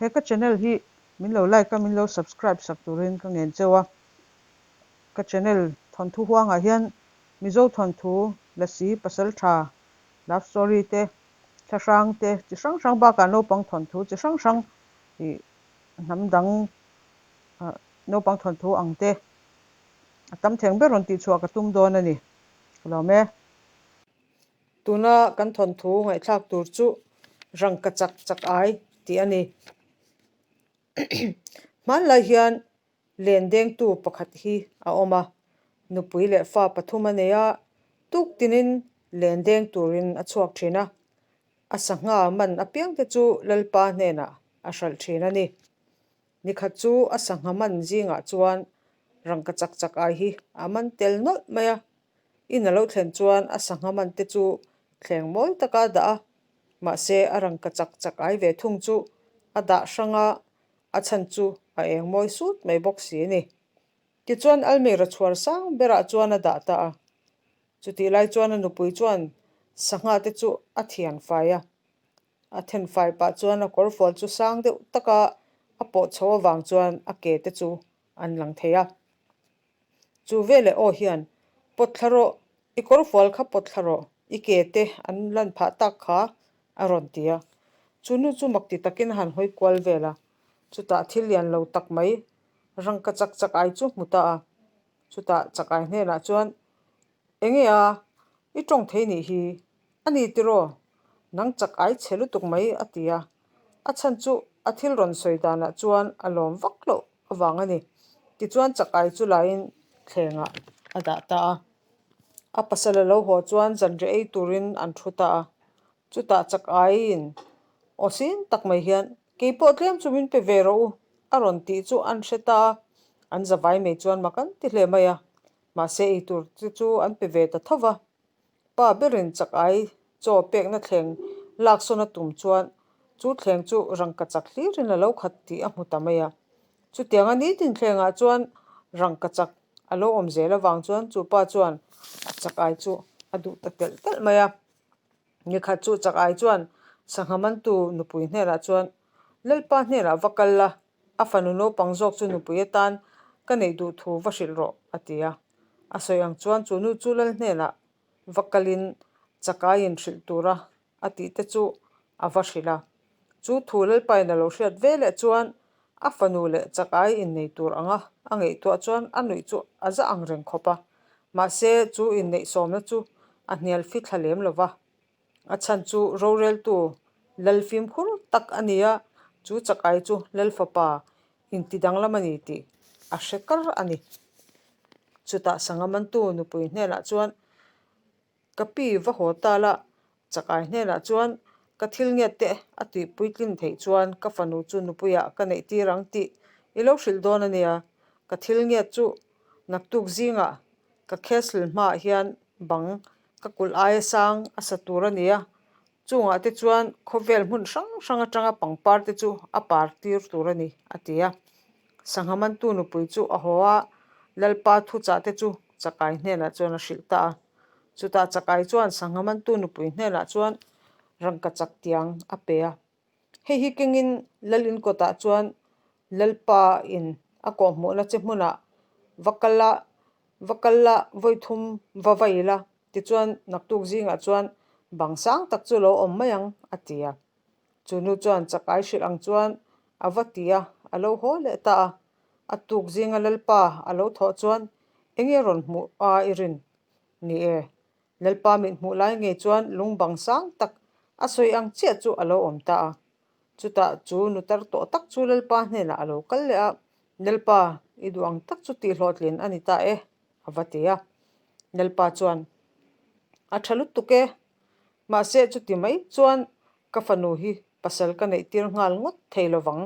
He ka channel hi min lo like a, min lo subscribe sak turin ka ngen cheu a. Ka channel thawnthu huangah hian Mizo thawnthu, Lasi, Pasaltha, Love story te, thlahrang te chi hrang hrang bakah naupang thawnthu chi hrang hrang ih hnam dang naupang thawnthu ang te a tam theng ber rawn tihchhuah ka tum dawn a ni. Ka lawm e. Tuna kan thawnthu ngaihthlak tur chu rangka chak chak ai tih a ni. Hmanlai hian len dengtu pakhat hi a awm a, nupui leh fa pathum a nei a, tuk tinin len deng turin a chhuak thin a, a sangha man apiangte chu Lalpa hnenah a hralh thin a ni. Nikhat chu a sangha man zingah chuan rangka chak chak ai hi a man tel nawlh mai a, In a lo thlen chuan a sangha man te chu thleng mawi taka a dah a, mahse a rangka chak chak ai ve thung chu a dah hrang a, a chhan chu a eng mawi sut mai bawk si a ni. Tichuan Almira chhuar sang berah chuan a dah ta a. Chutih lai chuan a nupui chuan sangha te chu a thian fai a, a then fai pah chuan a kawrfual chu sang deuh taka a pawh chho avang chuan a ke te chu an lang thei a. Chu veleh aw hian, Pawt thla rawh, i kawrfual kha pawt thla rawh, i ke te an lan phah tak kha, a rawn ti a. Chu nu chu mak ti takin a han hawi kual vel a, chutah thil lian lo tak mai rangka chak chak ai chu hmu ta a. Chutah chak ai hnenah chuan, Enge a, i tawng thei nih hi, a ni tiraw? Nang chak ai chhe lutuk mai, a ti a. A chhan chu a thil rawn sawi danah chuan a lawm vak loh avang a ni. Tichuan chak ai chu laiin thlengah a dah ta a. A pasal a lo haw chuan zanriah ei turin an thu ta a. Chutah chak aiin aw sin tak mai hian, Keipawh tlem chu min pe ve rawh u, a rawn tih chu an hre ta a. An zavai mai chuan mak an ti hle mai a. Mahse ei tur te chu an pe ve ta tho va. Pa berin chak ai chaw pekna thleng laksawn a tum chuan chu thleng chu rangka chak hlirin a lo khat tih a hmu ta mai a. Chutianga nitin thlengah chuan rangka chak a lo awm zel avang chuan chu pa chuan a chak ai chu a duh ta telh telh mai a. Nikhat chu chak ai chuan sangha mantu nupui hnenah chuan Lalpa hnenah va kal la, a fanu naupang zawk chu nupui atan ka neih duh thu va hrilh rawh, a ti a. A sawi ang chuan chu nu chu lal hnenah va kalin chakaiin hrilh tura a tih te chu a va hrilh a. Chu thu Lalpain a lo hriat ve leh chuan a fanu leh chakai innei tur anga a ngaihtuah chuan a nuih chu a za ang reng khawp a. Mahse chu inneih sawmna chu a hnial fithla lem lo va. A chhan chu roreltu lal fimkhur tak a ni a, chu chakai chu lal fapa inti danglam a ni tih a hre kar a ni. Chutah Sangha mantu nupui hnenah chuan, Ka pi va haw ta la, chakai hnenah chuan ka thil ngiat te a tih puitlin theih chuan ka fanu chu nupuiah ka neih tir ang tih i lo hrilh dawn a nia. Ka thil ngiat chu naktuk zingah ka castle hmaah hian bang Ka kulh aia sang a sa tur a ni a, chungah te chuan khawvel hmun hrang hrang atanga pangpar te chu a par tir tur a ni, a ti a. Sangha mantu nupui chu a haw a, Lalpa thuchah te chu Chakai hnenah chuan a hrilh ta a. Chutah Chakai chuan Sangha mantu nupui hnenah chuan rangkachak tiang a pe a. Hei hi kengin Lal inkawtah chuan Lalpa in a kawhhmuhna che hmunah va kal a, va kal la, vawi thum va vai ila, tichuan naktuk zingah chuan bang sang tak chu lo awm mai ang, a ti a. Chu nu chuan chakai hrilh ang chuan a va ti a, a lo haw leh ta a. A tuk zinga Lalpa a lo thawh chuan enge rawn hmuh a i rin? Ni e, Lalpa mit hmuh lai ngei chuan lung bang sang tak a sawi ang chiah chu a lo awm ta a. Chutah chu nu tar tawh tak chu Lalpa hnenah a lo kal leh a, Lalpa, i duh ang tak chu tihhlawhtlin a ni ta e, a va ti a. Lalpa chuan, A tha lutuk e, mahse chuti mai chuan ka fanu hi pasal ka neih tir nghal ngawt thei lovang.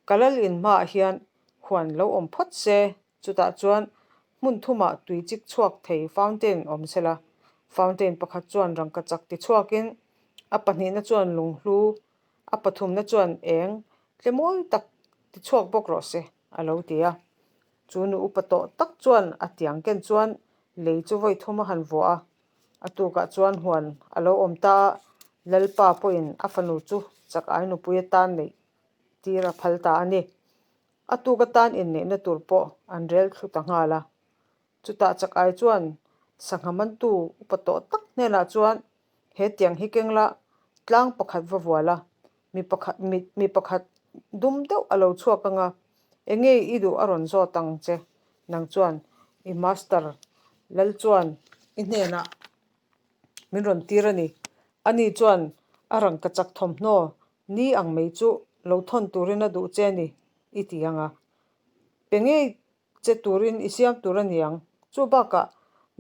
Ka lal in hmaah hian huan lo awm phawt se, chutah chuan hmun thumah tui chik chhuak thei fountain awm se la. Fountain pakhat chuan rangkachak ti chhuakin a pahnihna chuan lunghlu, a pathumna chuan eng tle mawi tak ti chhuak bawk rawh se, a lo ti a. Chu nu upa tawh tak chuan a tiang ken chuan lei chu vawi thum a han vuah a, a tukah chuan huan a lo awm ta a, Lalpa pawhin a fanu chu chak ai nupui atan neih. tir a phal ta a ni. A tuk atan inneihna tur pawh an rel thlu ta nghal a. Chutah Chakai chuan sangha mantu upa tawh tak hnenah chuan he tiang hi keng la tlang pakhat va vual a, mi pakhat mi pakhat dum deuh a lo chhuak ang a, enge i duh a rawn zawt ang che, nang chuan i master lal chuan i hnenah min rawn tir a ni. Ani chuan a rangkachak thawmhnaw ni ang mai chu lo thawn turin a duh che a ni i ti ang a, pe ngei che turin i siam tur a ni ang. Chu bakah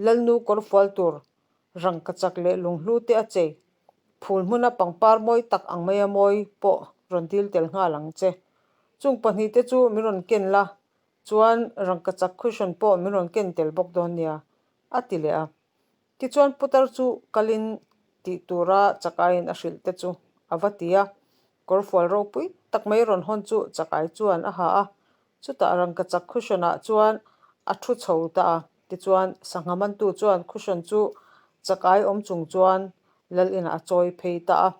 Lalnu kawrfual tur rangkachak leh lunghlu te a chei. Phul hmuna pangpar mawi tak ang maia mawi pawh rawn dil tel nghal ang che. Chung pahnihte chu min rawn ken la, chuan rangkachak cushion pawh min rawn ken tel bawk dawn nia, a ti leh a. Tichuan putar chu kalin tih tura chakaiin a hrilh te chu a va ti a, kawrfual ropui tak mai rawn hawn chu chakai chuan a ha a, chutah rangkachak cushion ah chuan a thu chho ta a, tichuan sangha mantu chuan cushion chu chakai awm chung chuan lal inah a chawi phei ta a,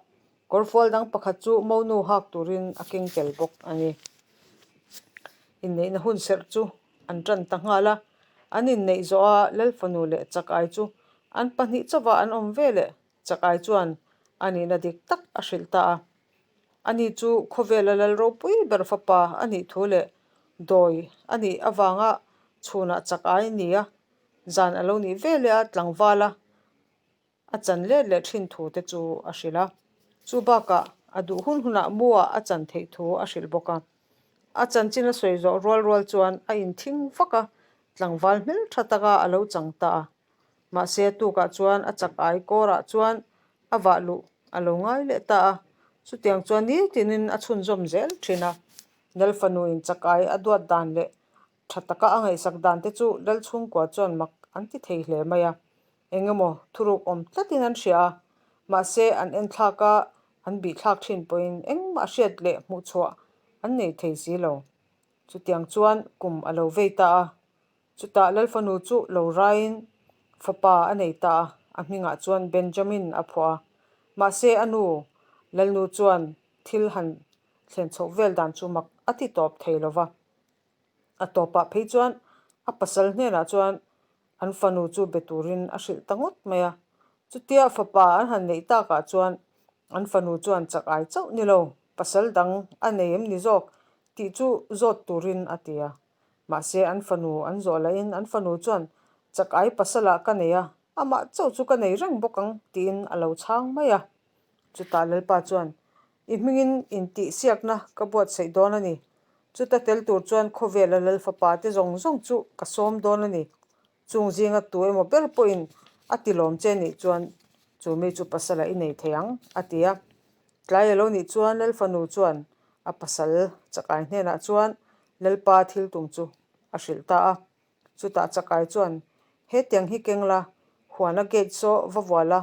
kawrfual dang pakhat chu monu hak turin a keng tel bawk a ni. Inneihna hun serh chu an tan ta nghal a, an inneih zawh a Lalfanu leh Chakai chu an pahnih chauhah an awm ve leh Chakai chuan a nihna dik tak a hrilh ta a. Ani chu khawvela lal ropui ber fapa a nih thu leh dawi a nih avanga chhunah Chakai ni a, zan a lo nih ve leh a tlangval a. A chan let leh thin thu te chu a hrilh a, chu bakah a duh hun hunah muah a chan theih thu a hrilh bawk a. A chanchin a sawi zawh rual rual chuan a inthing vak a, tlangval hmeltha taka a lo chang ta a. Mahse a tukah chuan a chak ai kawrah chuan a vah luh a lo ngai leh ta a, chutiang chuan nitinin a chhunzawm zel thin a. Lalfanuin chak ai a duat dan leh Tha taka a ngaihsak dan te chu Lalchhungkua chuan mak an ti thei hle mai a, eng emaw thuruk awm tlatin an hria a, mahse an enthlak a, an bihthlak thin pawhin engmah hriat leh hmuhchhuah an nei thei si lo. Chutiang chuan kum a lo vei ta a, chutah Lalfanu chu lo raiin fapa a nei ta a, a hmingah chuan Benjamin a phuah a, mahse a nu Lalnu chuan thil han thlen chhoh vel dan chu mak a ti tawp thei lo va. A tawpah phei chuan a pasal hnenah chuan an fanu chu be turin a hrilh ta ngawt mai a. Chutia fapa an han neih takah chuan an fanu chuan chak ai chauh ni lo, pasal dang a nei em ni zawk tih chu zawt turin a ti a. Mahse an fanu an zawh lahin an fanu chuan chak ai pasalah ka nei a, amah chauh chu ka nei reng bawk ang tiin a lo chhang mai a. Chutah Lalpa chuan, I hmingin intihsiakna ka buatsaih dawn a ni. Chuta tel tur chuan khawvela Lal fapa te zawng zawng chu ka sawm dawn a ni. Chung zinga tu emaw ber pawhin a ti lawm che nih chuan chu mi chu pasala i nei thei ang, a ti a. Tlai a lo nih chuan Lal fanu chuan a pasal chakai hnenah chuan Lalpa thil tum chu a hrilh ta a. Chutah chakai chuan, Hetiang hi keng la, huana gate saw va vual a,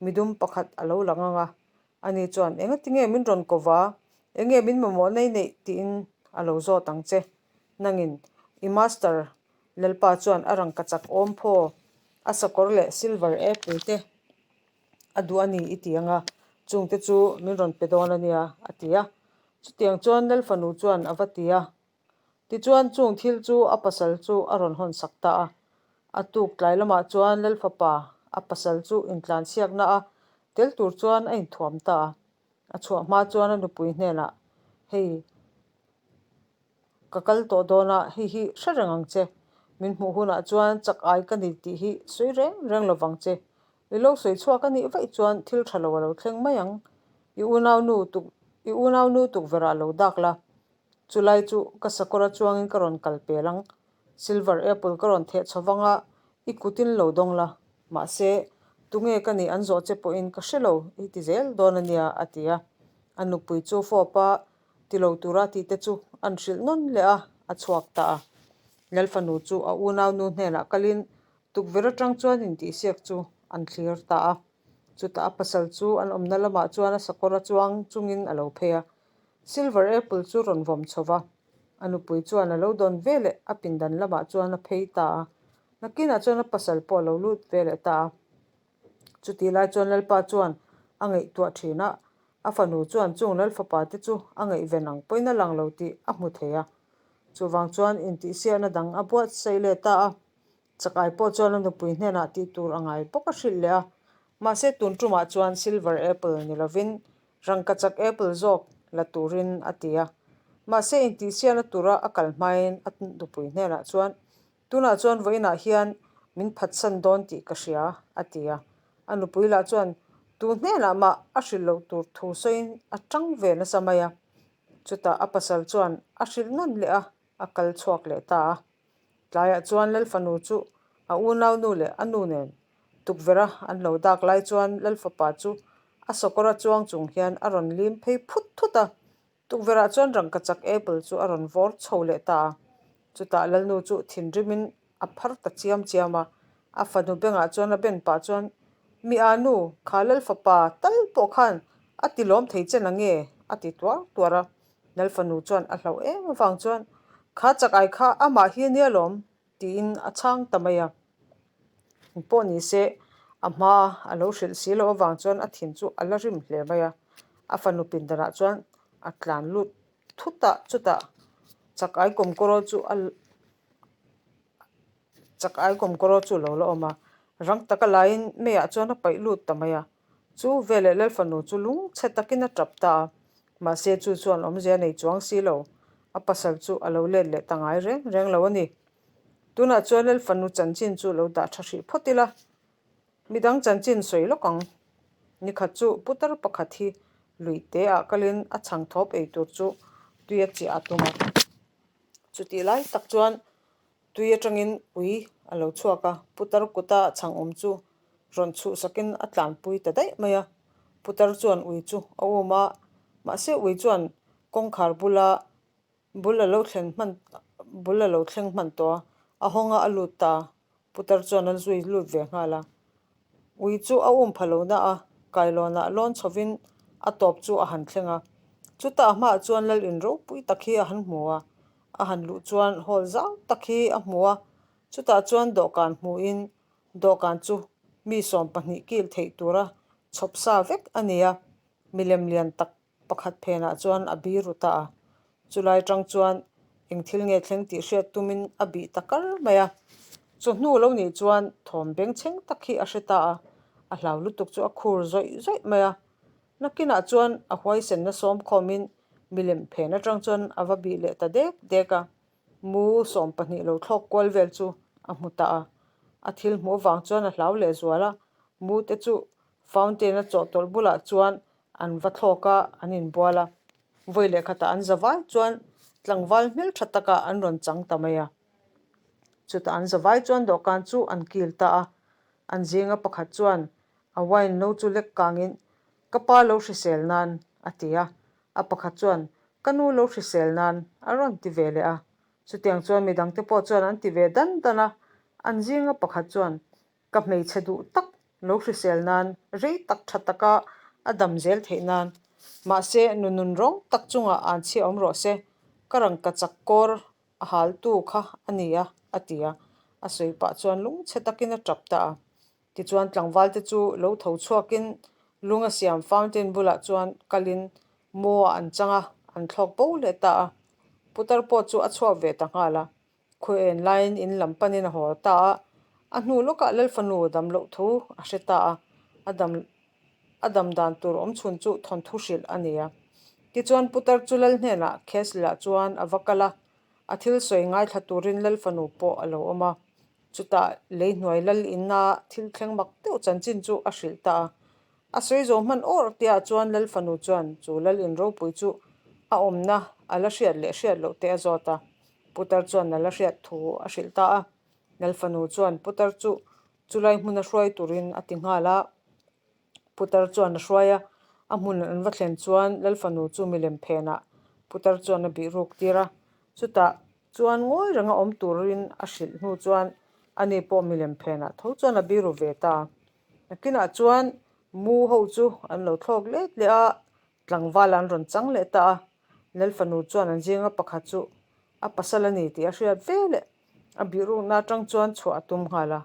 Midum pakhat a lo lang ang a, ani chuan, Engatinge min rawn ko va? Enge min mamawh nei neih? tiin a lo zawt ang che. Nangin, i master Lalpa chuan a rangkachak awm phaw, a sakawr leh silver apple te a duh a ni i ti ang a, chungte chu min rawn pe dawn a nia, a ti a. Chutiang chuan Lalfanu chuan a va ti a. Tichuan chung thil chu a pasal chu a rawn hawn sak ta a. A tuk tlai lamah chuan Lalfapa a pasal chu intlanchhiakna a tel tur chuan a inthuam ta a. A chhuah hma chuan a nupui hnenah, Hei, ka kal tawh dawn a, hei hi hre reng ang che. Min hmuh hunah chuan chak ai ka ni tih hi sawi reng reng lovang che. I lo sawi chhuak a nih vaih chuan thil tha lo a lo thleng mai ang. I unaunu tuk i unaunu tukverh ah lo dak la, Chulai chu ka sakawra chuangin ka rawn kal pel ang. Silver apple ka rawn theh chho vang a, i kutin lo dawng la. Mahse, tunge ka nih an zawh che pawhin ka hre lo, i ti zel dawn a nia, a ti a. A nupui chu fawp a ti lo tura tih te chu an hrilh nawn leh a, a chhuak ta a. Lalfanu chu a unaunu hnenah kalin tukverh atang chuan intihsiak chu an thlir ta a. Chutah a pasal chu an awmna lamah chuan a sakawra chuang chungin a lo phei a. Silver apple chu rawn vawm chho va, a nupui chuan a lo dawn ve leh a pindan lamah chuan a phei ta a. Nakinah chuan a pasal pawh a lo lut ve leh ta a. Chutih lai chuan Lalpa chuan a ngaihtuah thin a. A fanu chuan chung lal fapa te chu a ngaihven ang pawhin a lang lo tih a hmu thei a. Chuvang chuan intihsiahna dang a buatsaih leh ta a. Chakai pawh chuan a nupui hnenah tih tur a ngai bawk a hrilh leh a. Mahse tun tumah chuan silver apple ni lovin rangkachak apple zawk la turin a ti a. Mahse intihsiahna tura a kal hmain a nupui hnenah chuan Tunah chuan vawiinah hian min phatsan dawn tih ka hria, a ti a. A nupui lah chuan tu hnenah mah a hrilh loh tur thu sawiin a tang ve nasa mai a. Chutah a pasal chuan a hrilh nawn leh a, a kal chhuak leh ta a. Tlaiah chuan Lalfanu chu a unaunu leh a nu nen tukverha an lo dak lai chuan Lalfapa chu a sakawra chuang chung hian a rawn lim phei phut thut a. Tukverhah chuan rangkachak apple chu a rawn vawr chho leh ta a, chutah Lalnu chu thinrimin a phar ta chiam chiam a, a fanu bengah chuan a ben pah chuan, Mi a nu, kha Lalfapa tal pawh khan a ti lawm thei che na nge? a ti tuar tuar a. Lalfanu chuan a hlauh em avang chuan, Kha chak ai kha amah hi a nia lawm, tiin a chhang ta mai a. Engpawh ni se, a hma a lo hrilh si loh avang chuan a thin chu a la rim hle mai a. A fanu pindanah chuan a tlan lut thut a, chutah chakai kawmkawraw chu a chakai kawmkawraw chu a lo la awm a. Rang taka laiin meiah chuan a paih lut ta mai a. Chu veleh Lalfanu chu lungchhe takin a tap ta a, mahse chu chuan awmzia nei chuang si lo, a pasal chu a lo let leh ta ngai reng reng lo a ni. Tunah chuan Lalfanu chanchin chu lo dah tha hrih phawt ila, midang chanchin sawi lawk ang. Nikhat chu putar pakhat hi lui te ah kalin a chhang thawp ei tur chu tui a chiah a tum a. Chutih lai tak chuan tui atangin ui a lo chhuak a, putar kuta chhang awm chu rawn chhuhsakin a tlanpui ta daih mai a. Putar chuan ui chu a um a, mahse ui chuan kawngkhar bula Bul a lo thlen hman bul a lo thleng hman tawh a, a hawng a a lut ta a, putar chuan a zui lut ve nghal a. Ui chu a um pha lo na a, kailawnah lawn chhovin a tawp chu a han thleng a. Chutah a hmaah chuan lal in ropui tak hi a han hmu a, a han luh chuan hall zau tak hi a hmu a, chutah chuan dawhkan hmuhin dawhkan chu mi 12 kil theih tura chhawp sa vek a ni a, milem lian tak Pakhat phenah chuan a bi ru ta a, chulai tang chuan eng thil nge thleng tih hriat tumin a bih ta kar mai a. Chawhnu lo nih chuan thawm bengchheng tak hi a hre ta a, a hlau lutuk chu a khur zawih zawih mai a. Nakinah chuan a huaisenna sawm khawmin milem phen atang chuan a va bih leh ta dek dek a, mu 12 lo thlawk kual vel chu a hmu ta a. A thil hmuh avang chuan a hlau leh zual a, mu te chu fountain a chawhtawlh bulah chuan An va thlawk a, an inbual a. Vawi leh khatah an zavai chuan tlangval hmel tha takah an rawn chang ta mai a. Chutah an zavai chuan dawhkan chu an kil ta a. An zinga pakhat chuan a wine no chu lek kangin, Ka pa lo hrisel nan, a ti a. A pakhat chuan, Ka nu lo hrisel nan, a rawn ti ve leh a. Chutiang chuan midangte pawh chuan an ti ve dan dan a. An zinga pakhat chuan, Ka hmeichhe duh tak lo hrisel nan rei tak tha taka a dam zel theih nan. Mahse, nu nun rawng tak chungah an chhia awm rawh se, ka rangka chak kawr a haltu kha a ni a, a ti a. A sawi pah chuan lungchhe takin a tap ta a. Tichuan tlangvalte chu lo tho chhuakin lunga siam fountain bulah chuan kalin maw ah an chang a, an thlawk bo leh ta a. Putar pawh chu a chhuak ve ta nghal a. Khawi en laiin in lam panin a haw ta a, a hnu lawkah Lalfanu dam loh thu a hre ta a, a dam a dam dan tur awm chhun chu thawnthu hrilh a ni a. Tichuan Putar chu Lal hnenah Khesliah chuan a va kal a, a thil sawi ngaithla turin Lalfanu pawh a lo awm a. Chutah lei hnuai Lal inna thil thleng mak deuh chanchin chu a hrilh ta a. A sawi zo hman awr tihah chuan Lalfanu chuan chu Lal in ropui chu a awmna a la hriat leh hriat loh te a zawt a. Putar chuan a la hriat thu a hrilh ta a. Lalfanu chuan Putar chu chulai hmuna hruai turin a ti nghal a. Putar chuan a hruai a, a hmun an va thlen chuan Lalfanu chu milem phenah Putar chuan a bih ruk tir a. Chutah chuan ngawi renga awm turin a hrilh hnu chuan ani pawh milem phenah tho chuan a biru ve ta a. Nakinah chuan mu ho chu an lo thlawk let leh a, tlangval an rawn chang leh ta a. Lalfanu chuan an zinga pakhat chu a pasal a ni tih a hriat ve leh a bihrukna atang chuan chhuah a tum nghal a.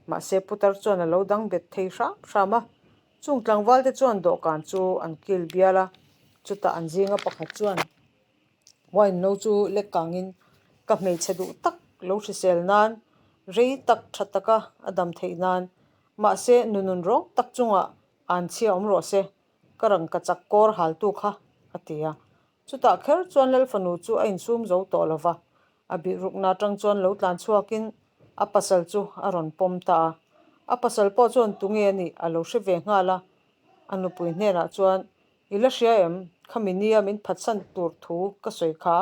Mahse Putar chuan a lo dang bet thei hram hram a. Chung tlangvalte chuan dawhkan chu an kil bial a, chutah an zinga pakhat chuan wine no chu lek kangin ka hmeichhe duh tak lo hrisel nan rei tak tha taka a dam theih nan mahse nunun rawng tak chungah an chhia awm rawh se ka rangka chak kawr haltu kha a ti a. Chutah kher chuan Lalfanu chu a insum zo tawh lo va, a bihrukna atang chuan lo tlan chhuakin a pasal chu a rawn pawm ta a. A pasal pawh chuan tunge a nih a lo hre ve nghal a, a nupui hnenah chuan, I la hria em? Khami nia min phatsan tur thu ka sawi kha.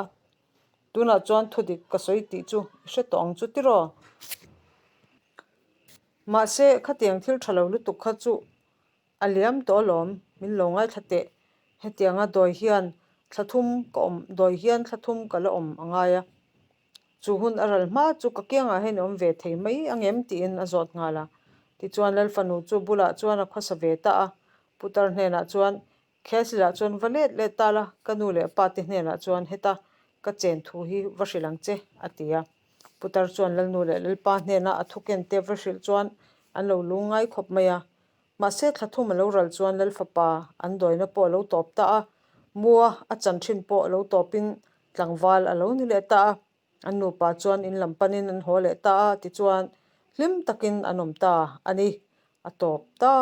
Tunah chuan thudik ka sawi tih chu i hre tawh ang chu tiraw? Mahse, khatiang thil tha lo lutuk kha chu A liam tawh alawm, min lo ngaithla teh. Hetianga dawi hian thla thum ka awm, dawi hian thla thum ka la awm a ngai a. Chu hun a ral hma chu ka kiangah hian i awm ve thei mai angem tiin a zawt nghal a. Tichuan Lalfanu chu bulah chuan a khawsa ve ta a. Putar hnenah chuan, Khesilah chuan va let let ta la, ka nu leh pa te hnenah chuan heta ka chen thu hi va hrilh ang che, a ti a. Putar chuan Lalnu leh Lalpa hnena a thuken te va hrilh chuan an lo lungngai khawp mai a. Mahse thla thum a lo ral chuan Lal fapa an dawina pawh a lo tawp ta a, mua a chan thin pawh a lo tawpin tlangval a lo ni leh ta a. An nupa chuan in lam panin an haw leh ta a, tichuan hlim takin an awm ta a ni, a tawp ta.